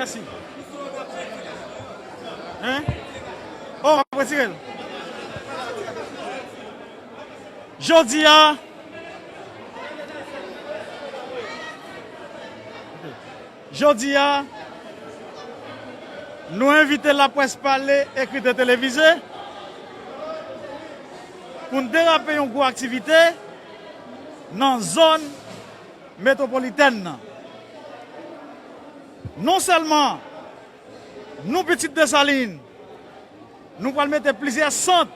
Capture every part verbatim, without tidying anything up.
Mèsi. Hein? Oh, w ap retire l. Jodi a, jodi a, nou envite laprès pale, ekri, televize pou n derape yon gwo aktivite nan zòn metwopolitèn nan. Non sèlman nou pitit Desalin, nou pral mete plizyè sant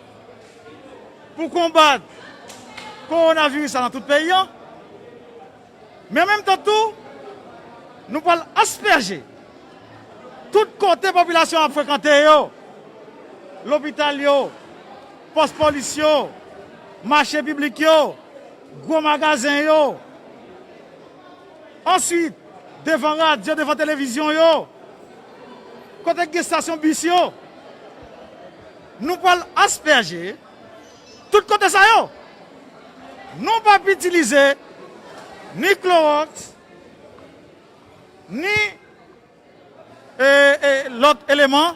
pou konbat kowonaviris la nan tout peyi a, men an menm tan tou, nou pral aspèje tout kote popilasyon ap frekante yo, lopital yo, pòs polis yo, mache piblik yo, gwo magazen yo. Answit, devan radyo, devan televizyon yo, kote k gen estasyon bis yo, nou pral aspèje tout kote sa yo. Nou p ap itilize ni klowòks, ni e, e, lòt eleman,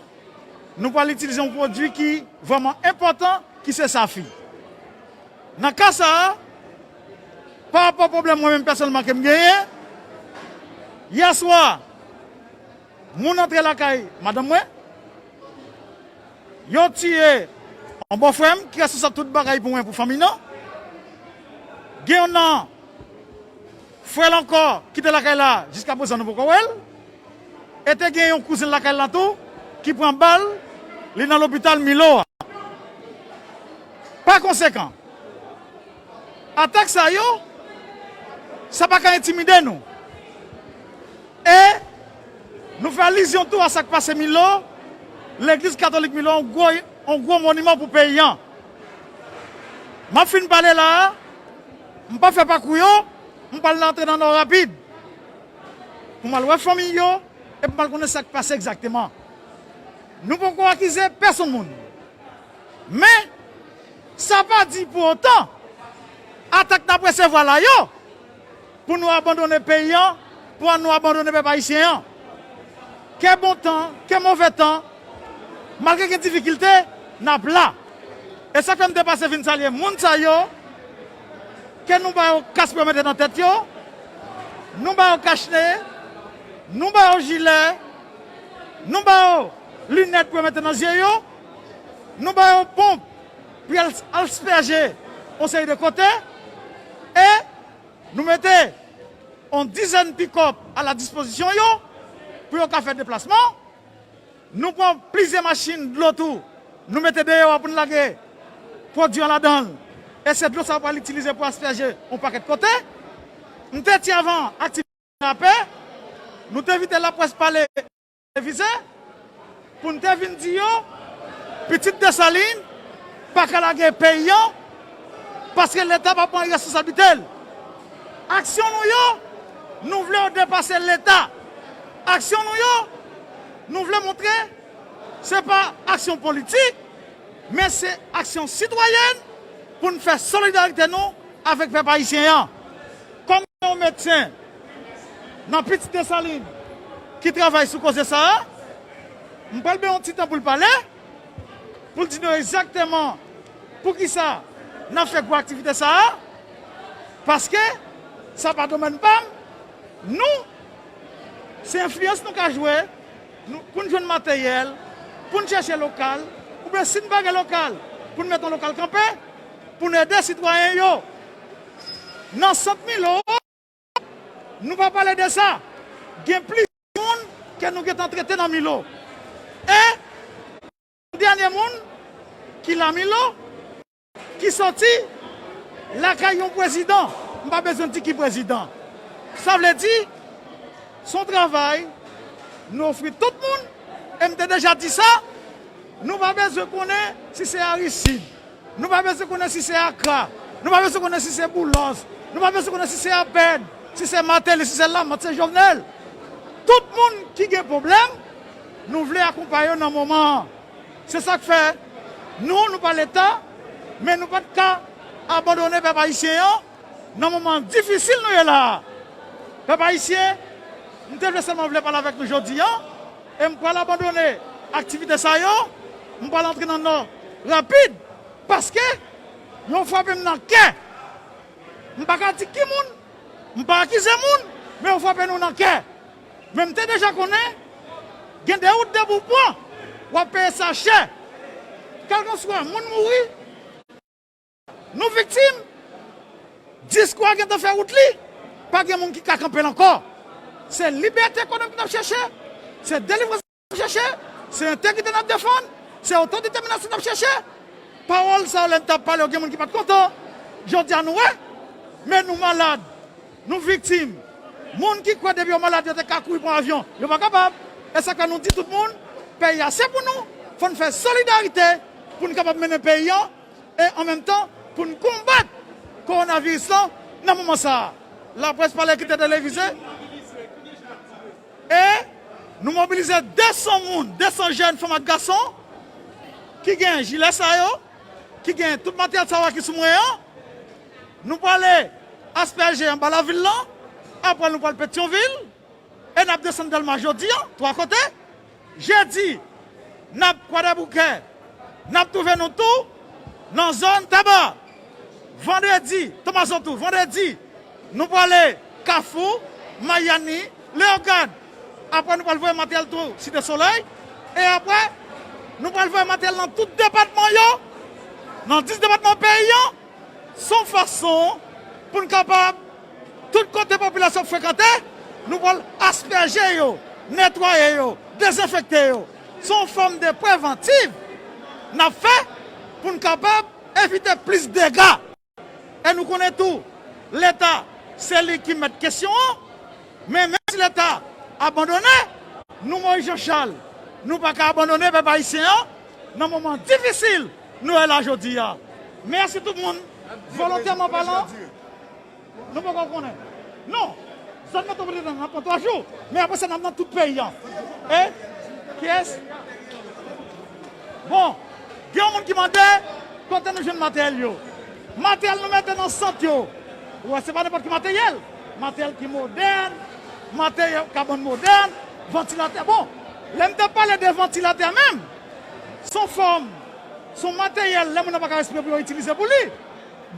nou pral itilize yon pwodui ki vrèman enpòtan, ki se safi. Nan ka sa a, pa rapò pwoblèm mwen menm pèsonèlman ke m genyen, yè swa, moun antre lakay madanm mwen, yo tiye yon bòfrè m ki reskonsab tout bagay pou mwen, pou fanmi nan. Gen yon nan frè l ankò ki te lakay la, jiskaprezan nou poko wè l. E te gen yon kouzen l lakay la tou ki pran bal, li nan lopital Milo a. Pa konsekan, atak sa yo, sa pa ka entimide nou. E nou fè alizyon tou a sa k pase Milo, legliz katolik Milo, yon gwo, yon gwo moniman pou peyi a. M ap fin pale la a, m p ap fè pakou yo, m pral antre nan Nò rapid. Pou m al wè fanmi yo, epi m al konnen sa k pase egzakteman. Nou poko akize pèsonn moun. Men, sa pa di pou otan, atak n ap resevwa la yo, pou nou abandone peyi an, pou nou abandone pèp ayisyen an. Ke bon tan, ke move tan, malgre gen difikilte, n ap la. E sa k fè m te pase vin salye moun sa yo, ke nou ba yo kas pou yo mete nan tèt yo, nou ba yo kachne, nou ba yo jilè, nou ba yo linèt pou yo mete nan zye yo, nou ba yo ponp pou y al aspèje yon seri de kote, e nou mete yon dizèn pikòp a la dispozisyon yo pou yo ka fè deplasman. Nou pran plizyè machin dlo tou, nou mete deyò a pou n lage pwodui an ladan l. E se dlo sa yo pral itilize pou aspèje yon pakèt kote. M te di avan aktivite rapè, nou te envite laprès pale televize, pou n te vin di yo, pitit Desalin pa ka lage peyi an, paske Leta pa pran responsablite l. Aksyon nou yo, nou vle yo depase Leta. Aksyon nou yo, nou vle montre se pa aksyon politik, men se aksyon sitwayèn pou n fè solidarite nou avèk pèp ayisyen an. Kòm yon medsen nan Pitit Desalin ki travay sou koze sa a, m pral ban yon ti tan pou l pale, pou l di nou egzakteman poukisa n ap fè gwo aktivite sa a, paske sa pa domèn pa m. Nou, se enfliyans nou ka jwe, nou, pou n jwenn materyèl, pou n chèche lokal, oubyen si n pa gen lokal, pou n mete yon lokal kanpe, pou n ede sitwayen yo. Nan sant Milo, nou pa pale de sa. Gen plizyè moun ke nou gentan trete nan Milo. E yon dènye moun ki la Milo, ki soti lakay yon prezidan. M pa bezwen di ki prezidan. Sa vle di, se yon travay nou ofri tout moun, e m te deja di sa, nou pa bezwen konnen si se Aristide, nou pa bezwen konnen si se Akra, nou pa bezwen konnen si se Boulos, nou pa bezwen konnen si se Abed, si se Martelly, si se Lamothe, se Jovenel. Tout moun ki gen pwoblèm, nou vle akonpaye yo nan moman an. Se sa k fè nou, nou pa Leta, men nou pa t ka abandone pèp ayisyen an nan moman difisil nou ye la a. Pèp ayisyen, m te vle sèlman vle pale avèk nou jodi a, E m pral abandone aktivite sa yo, m pral antre nan Nò rapid, paske yo frape m nan kè. M pa ka di ki moun, m pa akize moun, men yo frape nou nan kè. Men m te deja konnen, gen de wout de pou pran, w ap peye sa chè. Kèlkanswa moun mouri, nou viktim, diskou a gentan fè wout li, pa gen moun ki ka kanpe l ankò. Se libète ekonomik n ap chèche, se delivrans n ap chèche, se entegrite n ap defann, se otodetèminasyon n ap chèche. Pawòl sa yo, lè n t ap pale yo, gen moun ki pa t kontan. Jodi a, nou wè, men nou malad, nou viktim. Moun ki kwè depi yo malad, yo te ka kouri pran avyon, yo pa kapab. E sa k fè nou di tout moun, peyi a se pou nou, fò n fè solidarite pou n kapab mennen peyi an, e an menm tan pou n konbat kowonaviris lan nan moman sa a. Laprès pale ki te televize. E nou mobilize de san moun, de san jèn fanm ak gason ki gen jilè sa yo, ki gen tout materyèl sa yo ki sou mwen an. Nou prale aspèje anba lavil lan, apre nou pral Petyonvil, e n ap desann Dèlma jodi an, twa kote. Jedi, n ap Kwadèboukè, n ap twouve nou tou nan zòn Taba. Vandredi, Tomazo tou, vandredi, nou prale Kafou, Mayani, Leyogàn. Apre, nou pral voye materyèl tou Site Solèy. E apre, nou pral voye materyèl nan tout depatman yo, nan dis depatman peyi an. Se yon fason pou n kapab, tout kote popilasyon ap frekante, nou pral aspèje yo, netwaye yo, dezenfekte yo. Se yon fòm de prevantiv n ap fè pou n kapab evite plis dega. E nou konnen tou, Leta, se li ki mèt kesyon an. Men menm si Leta abandone, nou Moyiz Janchal, nou pa ka abandone pèp ayisyen an nan moman difisil nou ye la jodi a. Mèsi tout moun, volontèman palan, nou poko konnen. Non, zòn metwopolitèn nan pran twa jou, men apre sa n ap nan tout peyi a. E kiyès? Bon, gen yon moun ki mande kote nou jwenn materyèl yo. Materyèl nou mete nan sant yo. Ou wè, se pa nenpòt ki materyèl. Materyèl ki modèn, materyèl kabann modèn, vantilatè. Bon, lè m t ap pale de vantilatè menm, se yon fòm, se yon materyèl lè moun nan pa ka respire pou yo itilize pou li.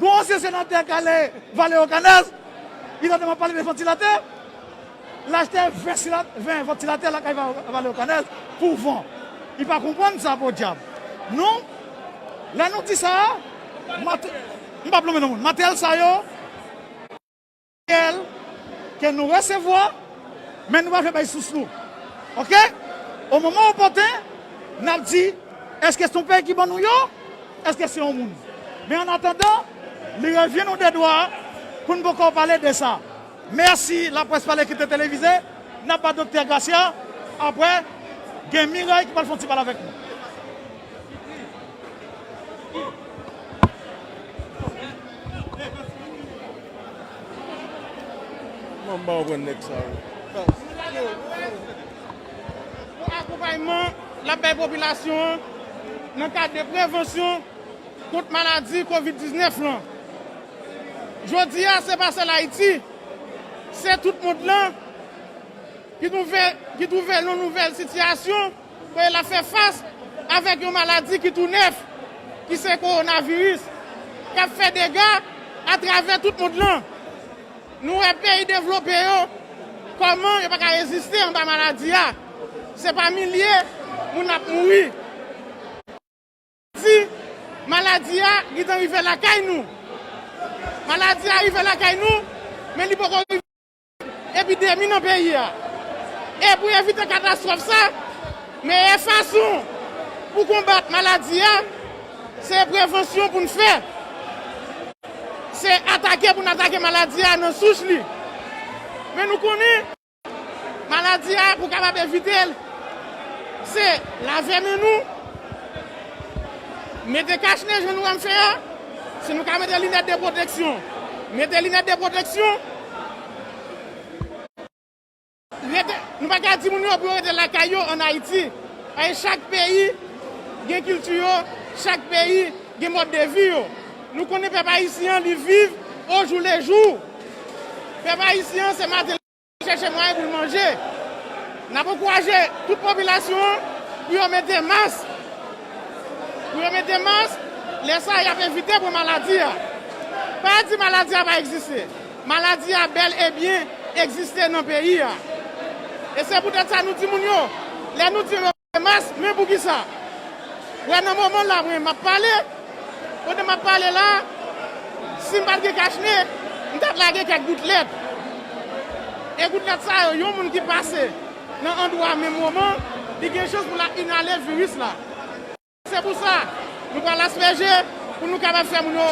Gon ansyen senatè k ale Vale Okanèz, li tande m ap pale de vantilatè, l achte ven sila-, ven vantilatè lakay Va-, Vale Okanèz pou van. Li pa konprann sa, podyab. Nou, lè nou di sa, mate-, m p ap lonmen nan moun. Materyèl sa yo, ke nou resevwa, men nou pa fè bay sous nou. Oke? O moman opòten, n ap di, èske se yon peyi ki ban nou yo? Èske se yon moun? Men an atandan, li revyen nou de dwa pou n poko pale de sa. Mèsi, Laprès Pale ki te televize. N ap ba Doktè Gracia. Apre, gen Miray ki pral fè yon ti pale avèk nou. Manman w pran nèg sa yo. Pou akonpayman l ap bay popilasyon an nan kad de prevansyon kont maladi kovid diznèf lan. Jodi a, se pa sèl Ayiti, se tout mond lan ki twouve, ki twouve l nan nouvèl sitiyasyon kote l ap fè fas avèk yon maladi ki tou nèf, ki se kowonaviris, k ap fè dega atravè tout mond lan. Nou wè peyi devlope yo, kòman yo pa ka reziste anba maladi a. Se pa milye moun ap mouri. Di, maladi a gentan rive lakay nou. Maladi a rive lakay nou, men li poko rive epidemi nan peyi a. E pou evite katastwòf sa, meyè fason pou konbat maladi a, se prevansyon pou n fè. Se atake pou n atake maladi a nan souch li. Men nou konnen, maladi a, pou kapab evite l, se lave men nou, mete kach ne jan nou wè m fè a, si nou ka mete linèt de pwoteksyon, mete linèt de pwoteksyon, rete, nou pa ka di moun yo pou yo rete lakay yo ann Ayiti. Paske chak peyi gen kilti yo, chak peyi gen mòd de vi yo. Nou konnen pèp ayisyen an, li viv o jou le jou. Pèp ayisyen an, se maten chèche mwayen pou l manje. N ap ankouraje tout popilasyon an pou yo mete mas. Pou yo mete mas, lè sa a, y ap evite pran maladi a. Pa di maladi a pa egziste. Maladi a bèl e byen egziste nan peyi a. E se poutèt sa nou di moun yo, lè nou di yo mete mas, men poukisa? Wè, nan moman la, mwen, m ap pale. Kote m ap pale la, si m pa t gen kachne, m t ap lage kèk gout lèt. E gout lèt sa yo, yon moun ki pase nan andwa menm moman, li gen chans pou l ap inale viris la. Se pou sa, nou pral aspèje pou nou kapab fè moun yo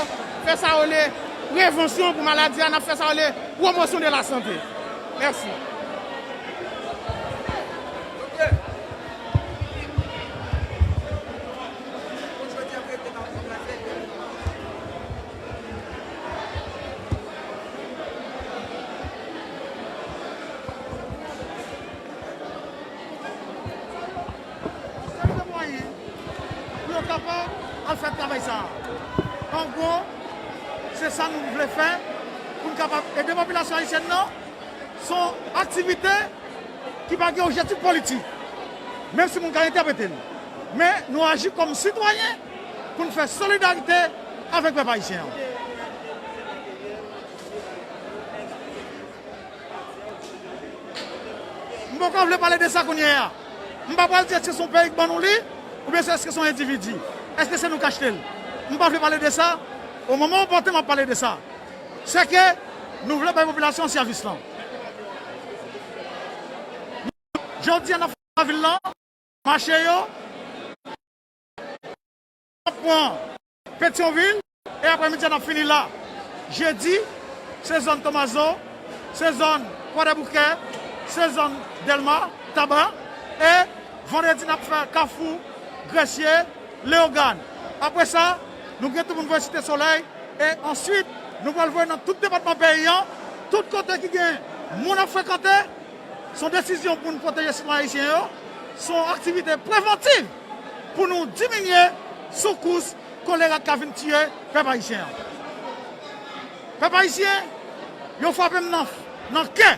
fè sa yo rele prevansyon pou maladi a, n ap fè sa yo rele pwomosyon de la sante. Mèsi. Pou yo kapab al fè travay sa a. An gwo, se sa nou vle fè pou n kapab ede popilasyon ayisyèn nan. Se yon aktivite ki pa gen objektif politik, menm si moun ka entèprete l. Men nou aji kòm sitwayen pou n fè solidarite avèk pèp ayisyen an. M poko vle pale de sa kounye a. M pa pral di èske se yon peyi k ban nou li, oubyen se èske se yon endividi. Èske se nou k achte l? M pa vle pale de sa. O moman opòten, m ap pale de sa. Se ke nou vle bay popilasyon sèvis lan. Jodi a, n ap fè lavil lan, mache yo, n ap pran Petyonvil, e aprèmidi a, n ap fini la. Jedi, se zòn Tomazo, se zòn Kwadèboukè, se zòn Dèlma, Taba, e vandredi, n ap fè Kafou, Gresye, Leyogàn. Apre sa, nou gen tou moun voye Site Solèy, e answit, nou pral voye nan tout depatman peyi an, tout kote ki gen moun ap frekante, se yon desizyon pou n pwoteje sitwayen ayisyen yo, se yon aktivite prevantiv pou nou diminye soukous kolera k ka vin tiye pèp ayisyen an. Pèp ayisyen, yo frape m nan, nan kè.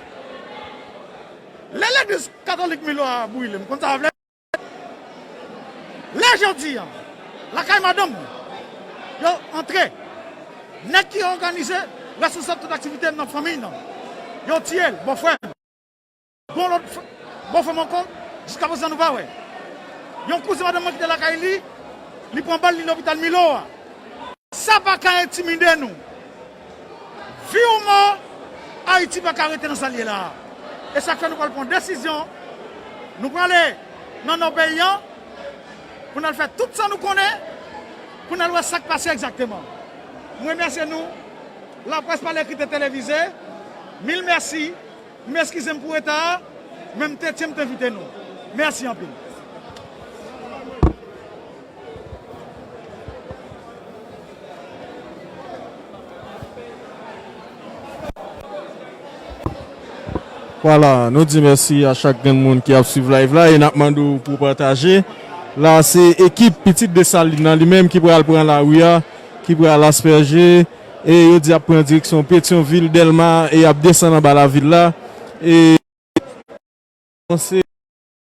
Lè legliz katolik Milo a brile, m konn sa vle. Lè jodi a, lakay madanm mwen, yo antre. Nèg ki òganize, reskonsab tout aktivite nan fanmi nan, yo tiye l, bòfrè m. Gon lòt f-, bòfrè m ankò, jiskaprezan nou pa wè. Yon kouzen madanm mwen ki te lakay li, li pran bal, li lopital Milo a. Sa pa ka entimide nou. Vi ou mò, Ayiti pa ka rete nan sa l ye la a. E sa k fè nou pral pran desizyon, nou prale nan nò peyi an, pou n al fè tout sa nou konnen, pou n al wè sa k pase egzakteman. Mwen remèsye nou, laprès pa lè ki te televize, mil mèsi. M eskize m pou reta a, men m te tyen, m te envite nou. Mèsi anpil. Vwala, nou di mèsi a chak grenn moun ki ap swiv live la e n ap mande w pou w pataje. La, se ekip Pitit Desalin nan li menm ki pral pran lari a, ki pral aspèje, e yo di ap pran direksyon Petyonvil, Dèlma, e y ap desann anba lavil la. E panse